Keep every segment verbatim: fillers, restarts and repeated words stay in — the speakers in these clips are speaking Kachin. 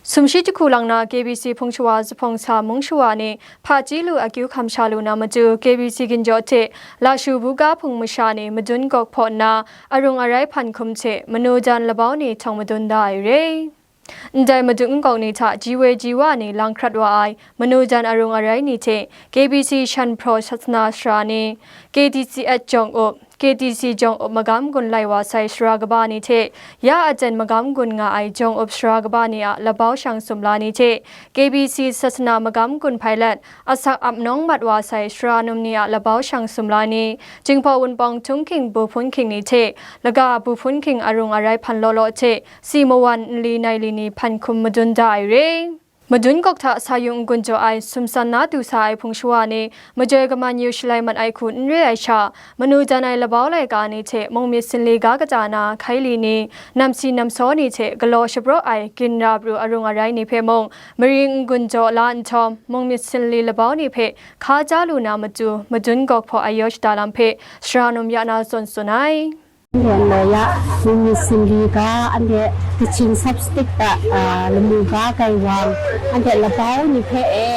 Sumshi jahku lang na K B C hpung shawa zuphpawng sa mung shawa ni hpaji lu akyu hkam sha lu na matu, K B C ginjaw hte lashu buga hpung masha ni madun gawk hpaw nna arung arai hpan hkum hte manu jan labau ni htawng madun da ai re. Ndai madun gawk ni hta ji woi ji wa ni lang hkrat wa ai manu jan arung arai ni hte K B C shan hpraw sasana sara ni, K T C at jawng up, K T C jawng up magam gun lai wa sai sara kaba ni hte ya aten magam gun nga ai jawng up sara kaba ni a labau shang sumla ni hte K B C sasana magam gun hpailat asak ap nawng mat wa sai sara num ni a labau shang sumla ni, Jinghpaw Wunpawng Htunghking Buhpunhking ni hte laga Buhpunhking arung arai hpan law law hte si mawan nli nai li ni hpan hkum madun da ai re. Madun gawk hta sa yu n-gun jaw ai sumsan na du sa ai hpung shawa ni majoi kaman yu shalai mat ai hku n re ai sha, manu jan ai labau laika ni hte mung myit sinli ga kata na hkai li ni, namsi namsaw ni hte galaw shapraw ai ginra pru arung arai ni hpe mung, mari n-gun jaw la nhtawm, mung myit sinli labau ni hpe hka ja lu na matu, madun gawk hpaw ai yaw shada lam hpe sara num ya na zawn tsun ai. Anhte ndai ya, mung myit sinli ga, anhte kaching sapstik a, a, lamu ga gaiwang, anhte labau ni hpe e,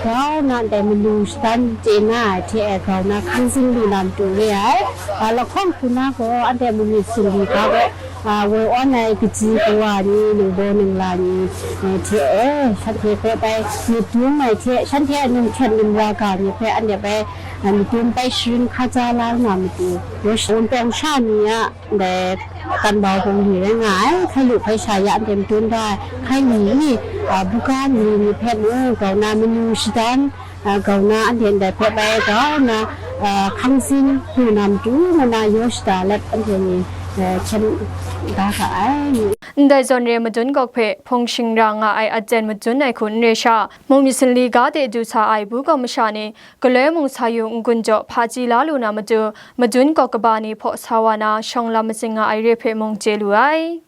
grau na ndai manu shadan chye na ai hte e, grau na hkang zing lu na matu re ai. A, lahkawng hku na gaw, anhte mung myit sinli ga gaw, a, woi awn ai kaji kawa ni, ningbaw ningla ni, e, hte e, shanhte hpe bai myit dum ai hte, shanhte a numhkyen numra ga ni hpe anhte bai, a, myit dum bai sharin hka ja la na matu, Wunpawng sha ni a ndai Kanbau Bungli rai nga ai, hkai lu hkai sha ya ndem dun da ai, hkai li ni, a, buga nli ni hpe mung, grau na manu shadan, a, grau na anhte ndai hpe bai grau na, a, hkang zing lu na matu, ngu na yaw shada let anhte ni, a, hkyen da ga ai. Ndai zawn re madun gawk hpe hpung shingra nga ai aten madun ai hku n re sha, mung myit sinli ga de du sa ai bu gaw masha ni, galoi mung sa yu n-gun jaw hpaji la lu na matu, madun gawk kaba ni hpaw sa wa na shawng lam matsing nga ai re hpe mung chye lu ai.